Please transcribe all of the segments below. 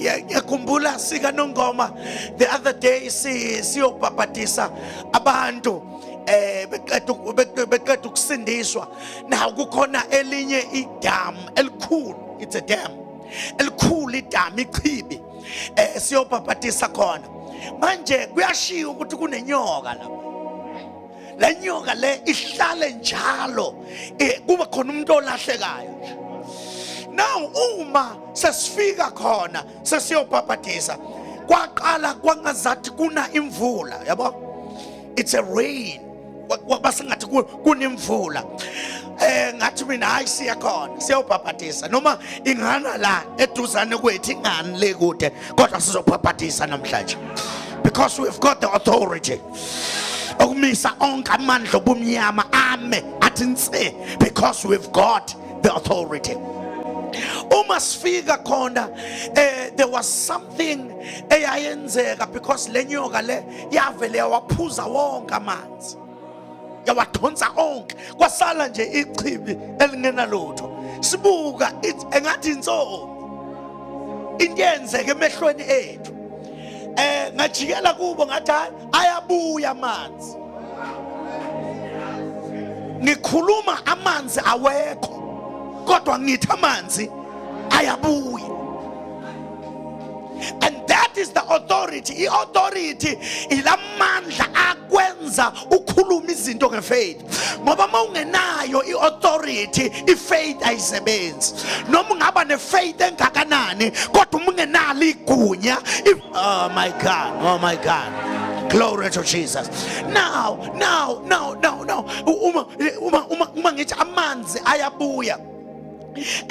Ngiyakhumbula sika Nongoma the other day, si siyobhabhadisa abantu beqeda ukusindiswa. Now kukhona elinye idam elikhulu, it's a dam elikhulu, idam, ichibi, siyobhabhadisa khona. Manje kuyashiwo ukuthi kunenyoka lapha. Le nyoka le ihlale njalo, kuba khona umuntu olahlekayo nje. Now uma sesifika khona sesiyobhabhadisa, kwaqala kwangazathi kuna imvula, yabo, it's a rain, kwaba sengathi kunemvula. Ngathi mina, hayi, siya khona siyobhabhadisa, noma ingana la eduzane kwethu, ingani le kude, kodwa sizobhabhadisa namhlanje because we've got the authority okumisa onke amandla obumnyama ame athi nse, because we've got the authority. Uma sifika khona, there was something eyayenzeka because le nyoka le yavele yawaphuza wonke amanzi, yawadonsa onke, kwasala nje ichibi elingenalutho. Sibuka, engathi insomi into yenzeka emehlweni ethu. Ngajikela kubo ngathi, hayi, ayabuya amanzi. Ngikhuluma amanzi awekho, kodwa ngithi amanzi ayabuya. And that is the authority. I-authority ilamandla akwenza ukhuluma izinto ngefaith, ngoba uma ungenayo i-authority, i-faith ayisebenzi. Noma ungaba ne-faith engakanani, kodwa uma ungenalo igunya, oh my God, oh my God, glory to Jesus. Now, now, now, now, now, uma ngithi amanzi ayabuya,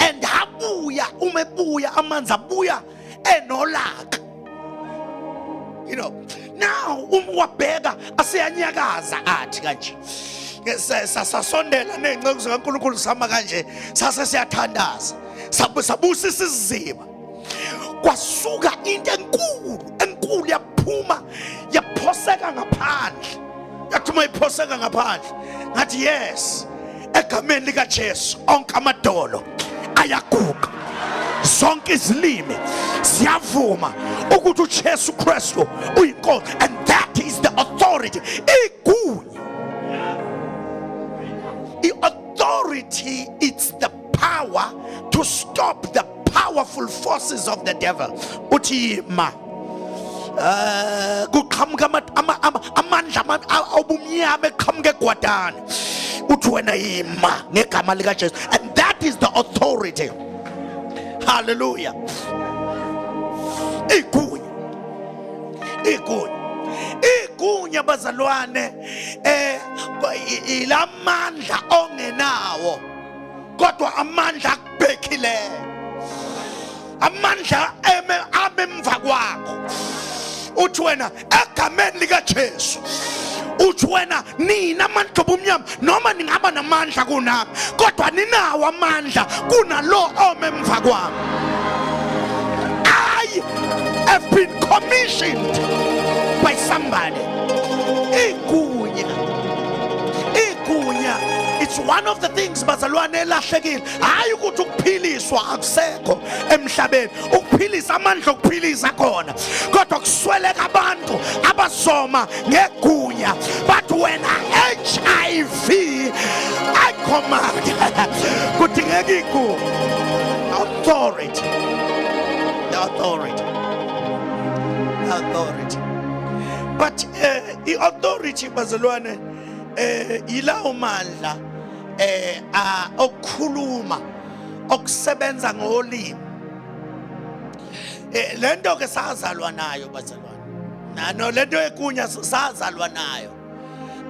and abuya, uma ebuya amanzi abuya enolaka. Now uma wabheka aseyanyakaza, athi kanje, sasondela ney'nceku zikaNkulunkulu, sama kanje, sase siyathandaza, sabusisa isiziba. Kwasuka into enkulu enkulu, yaphuma, yaphoseka ngaphandle. Yathi uma iphoseka ngaphandle, ngathi, yes, egameni likaJesu onke amadolo ayaguqa, zonke izilimi ziyavuma ukuthi uJesu Kristu uyinkosi. And that is the authority, igunya. I-authority, it's the power to stop the powerful forces of the devil. Uthi ma kuqhamuka amandla obumnyama eqhamuka egwadane, uthi wena, yima ngegama likaJesu. And that is the authority. Hallelujah. Igunya, igunya, igunya, bazalwane, ilamandla ongenawo, kodwa amandla akubhekhileyo, amandla eme ame emva kwakho. Uthi wena, egameni likaJesu, uthi wena, nina amandla obumnyama, noma ningaba namandla kunami, kodwa ninawo amandla kunalo ome emva kwami? I have been commissioned by somebody. Igunya, igunya, it's one of the things, bazalwane, elahlekile. Hayi ukuthi ukuphiliswa akusekho emhlabeni, ukuphilisa, amandla okuphilisa khona, kodwa kusweleka abantu abazoma ngegunya bathi wena HIV, I command. Kudingeka igunya, authority, the authority, the authority. But i-authority, bazalwane, yilawo mandla okukhuluma, okusebenza ngolimi. Lento ke sazalwa nayo, bazalwane, nano lento ekunya sazalwa nayo.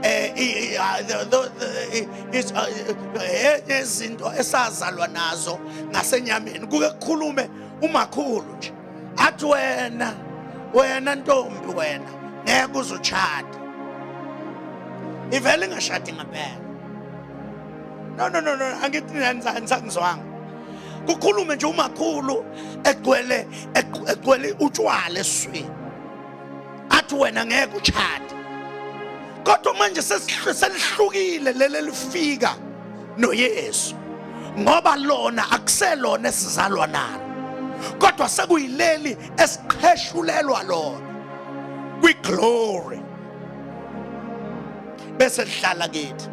Eh i- i- the- i- it's, enye izinto esazalwa nazo ngasenyameni. Kuke kukhulume umakhulu nje athi, wena, wena ntombi, wena ngeke uzuchada. Ivele ingashadi ngempela. No, no, no, no, angithi nisangizwanga. Kukhulume nje umakhulu egcwele utshwala esiswini, athi wena ngeke uchade. Kodwa manje selihlukile leli lifika noYesu, ngoba lona akuselona esizalwa nalo. Kodwa sekuyileli esiqheshulelwa lona kwi glory, bese lihlala kithi.